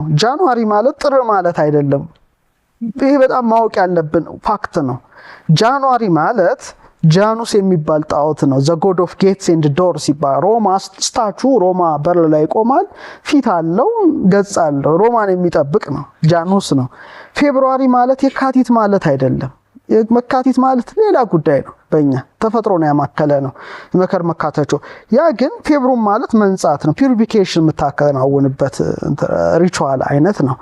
January ማለት ጥር ማለት አይደለም። ይሄ በጣም ማወቅ ያለብን fact ነው። January ማለት ጃኑስ የሚባል ጣዖት ነው። The god of gates and doors ይባላል። ሮማ statue ሮማ በር ላይ ይቆማል። ፊት አለው፣ ገጽ አለው። ሮማን የሚጠብቅ ነው፣ ጃኑስ ነው። February ማለት የካቲት ማለት አይደለም። መካቲት ማለት ሌላ ጉዳይ ነው። በእኛ ተፈጥሮን ያማከለ ነው፣ መከር መካተቾ። ያ ግን februum ማለት መንጻት ነው። Purification የምታከናውንበት ritual አይነት ነው።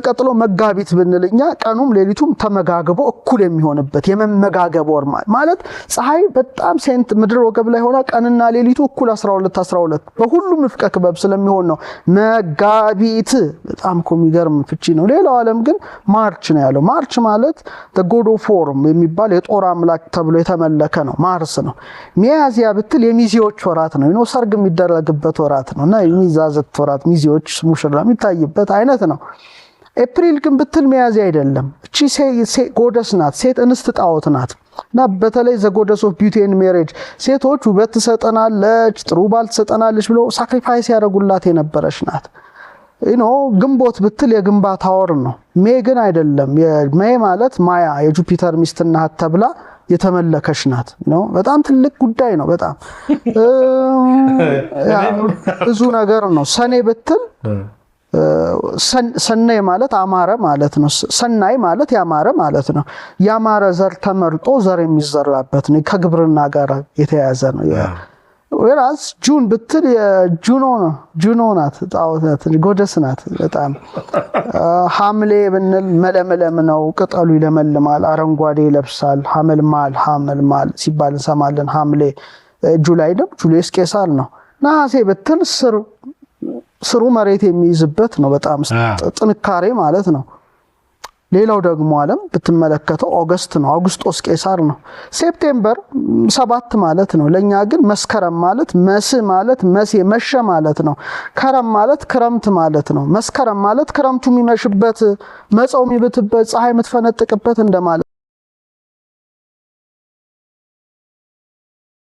ቀጥሎ መጋቢት ብንል እኛ ቀኑም ሌሊቱም ተመጋግቦ እኩል የሚሆንበት የመመጋገብ ወር ማለት ፀሐይ በጣም center ምድር ወገብ ላይ ሆና ቀንና ሌሊቱ እኩል 12 12 በሁሉም ንፍቀ ክበብ ስለሚሆን ነው መጋቢት። በጣም እኮ የሚገርም ፍቺ ነው። ሌላው ዓለም ግን March ነው ያለው። March ማለት god of war የሚባል የጦር አምላክ ተብሎ የተመለከ ነው፣ ማርስ ነው። ሚያዝያ ብትል የሚዜዎች ወራት ነው፣ ሰርግ የሚደረግበት ወራት ነው እና የሚዛዘት ወራት፣ ሚዜዎች ሙሽራ የሚታይበት አይነት ነው። ኤፕሪል ግን ብትል ሚያዝያ አይደለም። እቺ goddess ናት፣ ሴት እንስት ጣዖት ናት። እና በተለይ the goddess of beauty and marriage፣ ሴቶች ውበት ትሰጠናለች፣ ጥሩ ባል ትሰጠናለች ብሎ sacrifice ያደረጉላት የነበረች ናት። ግንቦት ብትል የግንባታ ወር ነው። May ግን አይደለም። May ማለት ማያ የጁፒተር ሚስት ናት ተብላ የተመለከች ናት። በጣም ትልቅ ጉዳይ ነው። በጣም ብዙ ነገር ነው። ሰኔ ብትል ሰናይ ማለት አማረ ማለት ነው። ሰናይ ማለት ያማረ ማለት ነው። ያማረ ዘር ተመርጦ ዘር የሚዘራበት ነው። ከግብርና ጋር የተያያዘ ነው። Whereas June ብትል የጁኖ ነው። ጁኖ ናት፣ ጣዖት ናት፣ goddess ናት። በጣም ሐምሌ ብንል መለምለም ነው። ቅጠሉ ይለመልማል፣ አረንጓዴ ይለብሳል። ሐመልማል ሐመልማል ሲባል እንሰማለን። ሐምሌ። July ደግሞ ጁልየስ ቄሳር ነው። ነሐሴ ብትል ስር ስሩ መሬት የሚይዝበት ነው። በጣም ጥንካሬ ማለት ነው። ሌላው ደግሞ ዓለም ብትመለከተው August ነው። አውግስጦስ ቄሳር ነው። September 7 ማለት ነው። ለእኛ ግን መስከረም ማለት መስ ማለት መሴ መሸ ማለት ነው። ከረም ማለት ክረምት ማለት ነው። መስከረም ማለት ክረምቱ የሚመሽበት፣ መጸው የሚብትበት፣ ፀሐይ የምትፈነጥቅበት እንደማለት።